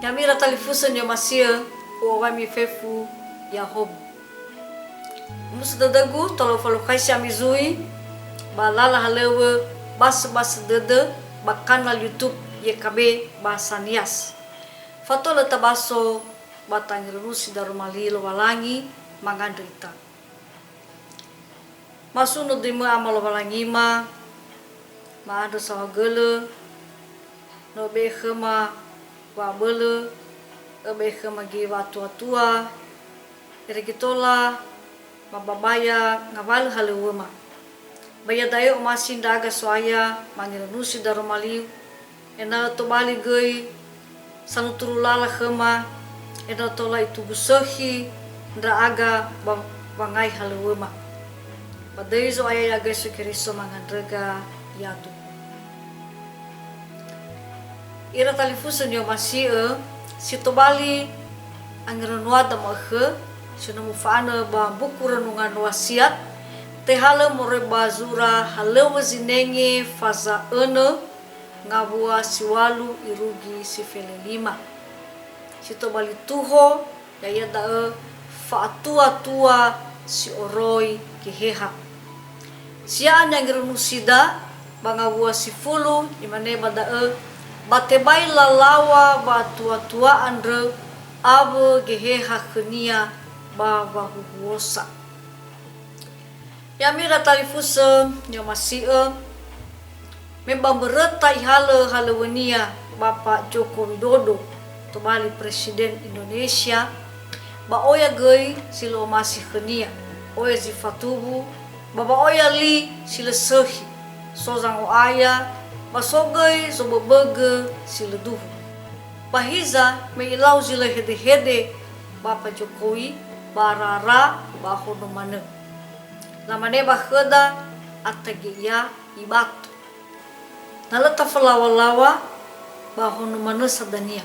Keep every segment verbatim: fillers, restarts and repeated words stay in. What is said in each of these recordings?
Ya'ami ira talifusö ni'omasi'ö, u'owai ami fefu ya'ahowu. Musu dödögu, tola ufalukhaisi ami zui ba lala halöŵö basöbasö dödö ba kanal YouTube Y K B Bahasa Nias. Fatua lö tabaso ba tangerönusi daroma li Lowalangi mangandrö ita. Masuno döimö Ama Lowalangima, ma'andrö saohagölö, no öbe'e khöma wa'abölö, öbe'e khöma göi wa'atuatua, irege tola ba babaya ngawalö halöŵöma. Ba iada'e omasi ndra'aga So'aya mangerönusi daroma liu, ena'ö tobali göi sanuturu lala khöma, ena'ö tola itugu sökhi ndra'aga ba wangai halöŵöma. Ba döi Zo'aya ya'aga Yesu Keriso mangandröga ya'aduhu. Ira talifusö ni'omasi'ö, si tobali angerönuada ma'ökhö, si no mufa'anö ba mbuku Renungan Wasiat, tehalö moroi ba zura halöŵö zinenge faza önö, ngawua si ŵalu irugi si felelima. Si tobali tuho, ya'ia da'ö fa'atuatua si oroi Geheha. Sia'a ni'angerönusida ba ngawua si fulu, imane ba da'ö, ba tebai lalaŵa wa'atuatua andrö awö Geheha khönia ba wahuhuosa. Ya'ami ira talifusö ni'omasi'ö, me ba mböröta ihalö halöŵönia Bapak Joko Widodo, tobali Presiden Indonesia, ba oya göi si lö omasi khönia, oya zi fatuwu, ba ba oya li si lö sökhi, so zango'aya, ba so göi zoböbögö si lö duhu. Ba hiza me ilau zi lö hedehede Bapak Jokowi, ba rara ba hono manö. Lamane ba khöda, "Atage ia ibatu." Na lö tafalawalawa, ba hono manö sa dania.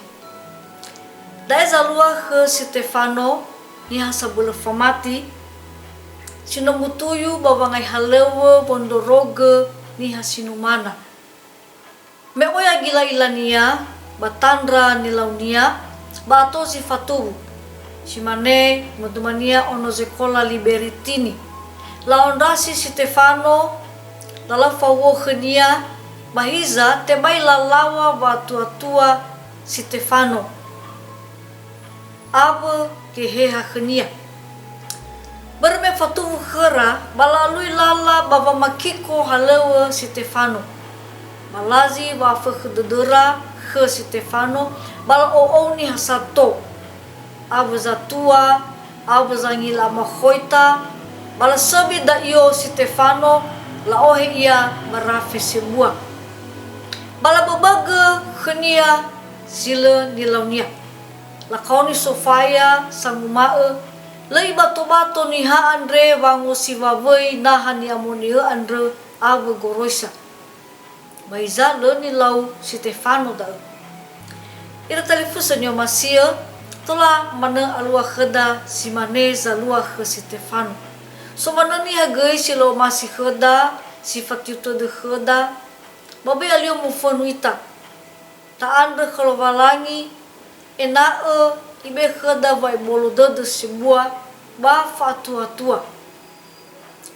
Da'e zalua khö Sitefano, niha sabölö famati, si no mutuyu ba wangai halöŵö wondrorogö niha si numana. Me oya gila'ilania ba tandra nilaunia ba ato zi fatuwu, si mane modumania ono zekola Libertini. La'ondrasi Sitefano, lalau fawuo khönia, ba hiza tebai lalaŵa wa'atuatua Sitefano awö Geheha khönia. Börö me fatuwu khöra, ba la'alui lala ba wamakiko halöŵö Sitefano. Ba lazi wa'afökhö dödöra khö Sitefano, ba la'o'ou niha sato, awö zatua, awö zangila amakhoita, ba lasöbi da'io Sitefano, la'ohe ia ba rafe sebua. Ba laböbögö khönia zi lö nilaunia. Lakaoni sofaya sanguma'ö, "Lö ibato-bato niha andre wangosiwawöi naha ni'amoni'ö andrö awö goroisa." Ba hiza lö nilau Sitefano da'ö. Ira talifusö ni'omasi'ö, tola manö alua khöda si mane zalua khö Sitefano. So manö niha göi si lö omasi khöda, si fatiu tödö khöda, ba böi alio mufönu ita. Ta'andrö khö Lowalangi, ena'ö Ibe'e khöda wa'ebolo dödö sebua ba fa'atuatua.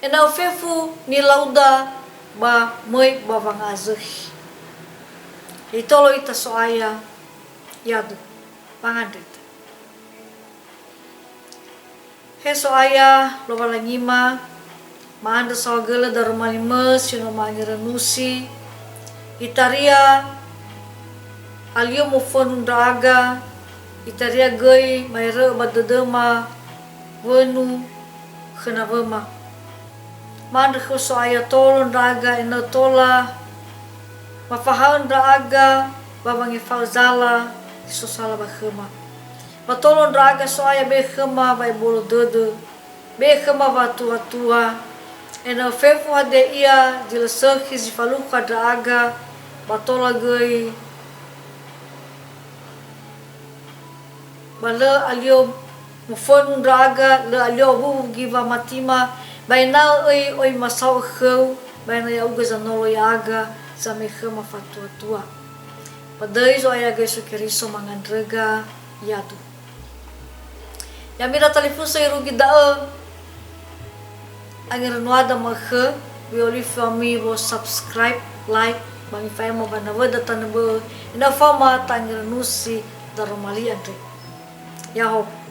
Ena'ö fefu nilauda ba möi ba wanga'azökhi. Itolo ita So'aya, ya'aduhu, wangandrö ita. He So'aya Lowalangima, ma'andrö saohagölö daroma limö si no mangerönusi, itaria alio mofönu ndra'aga, itaria göi ma'erö'ö ba dödöma wönu khö nawöma. Ma'andrö khöu So'aya tolo ndra'aga ena'ö tola mafahaö ndra'aga ba wangefa'ö zala si so sala ba khöma. Ba tolo ndra'aga So'aya be'e khöma wa'ebolo dödö, be'e khöma wa'atuatua, ena'ö fefu hadia ia zi lö sökhi zi falukha ndra'aga, ba tola göi, ba lö alio mofönu ndra'aga, lö alio awuwu göi wamatima, ba ena'ö öi oi masao'ö khöu, ba ena'ö ya'ugö zanolo ya'aga, zame'e khöma fa'atuatua. Ba döi Zo'aya Yesu Keriso mangandröga ya'aga. Ya'ami ira talifusö irugi da'ö, angera nua damakhö, we olifi wa'ami wo subscribe, like, ba mifa'ema ba nawöda tanö bö'ö, ena'ö faoma tangerönusi daroma li andre. Ya'ahowu.